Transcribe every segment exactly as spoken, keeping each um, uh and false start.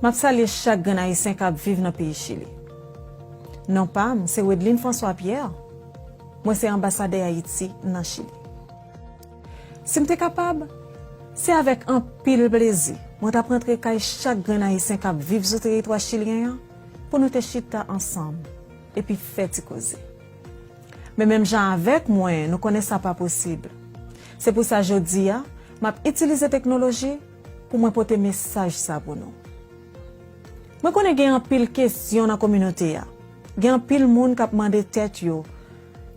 M ap salye chak grenn Ayisyen k ap viv nan peyi Chili. Non pa m se Wedlin François Pierre. Mwen se anbasadè Ayiti nan Chili. Si m te kapab, se avèk anpil plezi mwen t ap rantre kay chak grenn Ayisyen k ap viv sou teritwa chilyen an pou nou te chita ansanm epi fè ti koze. Men menm jan avèk mwen, nou konnen sa pa posib. Se pou sa jodi a, m ap itilize teknoloji pou mwen pote mesaj sa pou nou. Mwen konnen gen anpil kesyon nan kominote a. Gen anpil moun k ap mande tèt yo,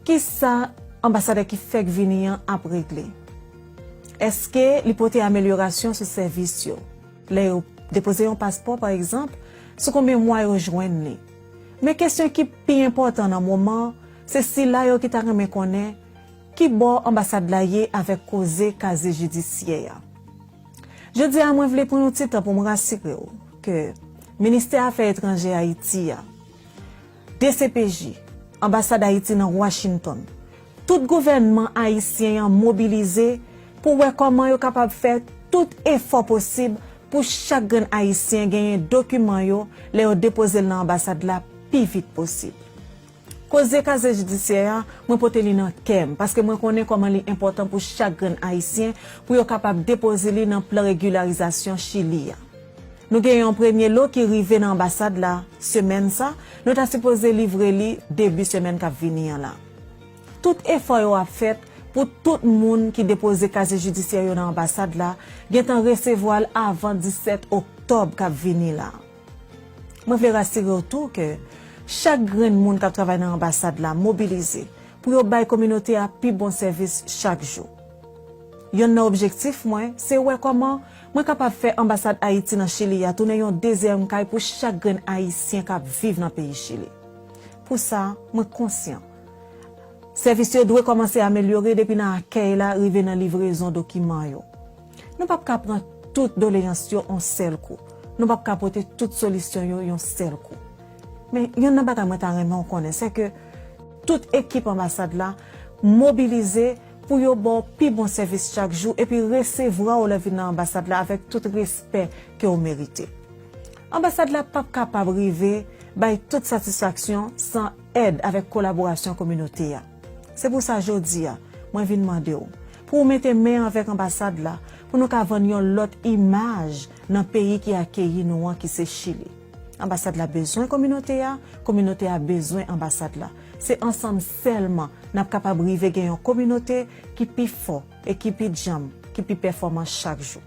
kisa anbasadè ki fèk vini an ap regle? Èske li pote amelyorasyon sou sèvis yo? Lè yo depoze yon paspò, pa egzanp, sou konbyen mwa yo jwenn li? Men kesyon ki pi enpòtan nan moman, se sila yo ki ta renmen konnen ki bò anbasad la ye avèk koze kazye jidisyè a. Jodi a, mwen vle pran yon ti tan pou m rasire w ke Ministè Afè Etranjè Ayiti a, D C P J, Anbasad Ayiti nan Washington, tout gouvènman ayisyen an mobilize pou wè kòman yo kapab fè tout efò posib pou chak grenn Ayisyen genyen dokiman yo lè yo depoze l nan anbasad la pi vit posib. Koze kazye jidisyè a, mwen pote li nan kè m, paske mwen konnen kòman li enpòtan pou chak grenn Ayisyen pou yo kapab depoze li nan plan regilarizasyon Chili a. Nou gen yon premye lo ki rive nan anbasad la semèn sa, nou ta sipoze livre li debi semèn k ap vini an la. Tout efò yo ap fèt pou tout moun ki depoze kazye jidisyè yo nan anbasad la gentan resevwa l avan disèt oktòb k ap vini la. Mwen vle rasire w tou ke chak grenn moun k ap travay nan anbasad la mobilize pou yo bay kominote a pi bon sèvis chak jou. Yonn nan objektif mwen se wè kòman mwen kapab fè anbasad Ayiti nan Chili a tounen yon dezyèm kay pou chak grenn Ayisyen k ap viv nan peyi Chili. Pou sa, mwen konsyan sèvis yo dwe kòmanse amelyore depi nan akèy la rive nan livrezon dokiman yo. Nou p ap ka pran tout doleyans yo yon sèl kou. Nou p ap ka pote tout solisyon yo yon sèl kou. Men, yonn nan bagay mwen ta renmen w konnen, se ke tout ekip anbasad la mobilize pou yo ba w pi bon sèvis chak jou epi resevwa w lè w vin nan anbasad la avèk tout respè ke w merite. Anbasad la p ap kapab rive bay tout satisfaksyon san èd avèk kolaborasyon kominote a. Se pou sa jodi a, mwen vin mande w pou w mete men avèk anbasad la pou nou ka vann yon lòt imaj nan peyi ki akeyi nou an, ki se Chili. Anbasad la bezwen kominote a, kominote a bezwen anbasad la. Se ansanm sèlman n ap kapab rive gen yon kominote ki pi fò e ki pi djanm, ki pi pèfòman chak jou.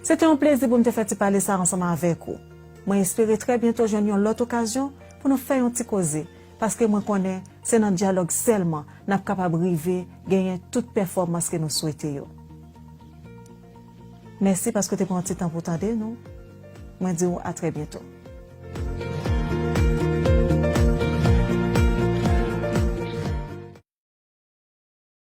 Se te yon plezi pou m te fè ti pale sa ansanm avèk ou. Mwen espere trè byento jwenn yon lòt okazyon pou nou fè yon ti koze, paske mwen konnen se nan dyalòg sèlman n ap kapab rive genyen tout pèfòmans ke nou swete yo. Mèsi paske w te pran ti tan pou w tande nou. Mwen di w a trè byento.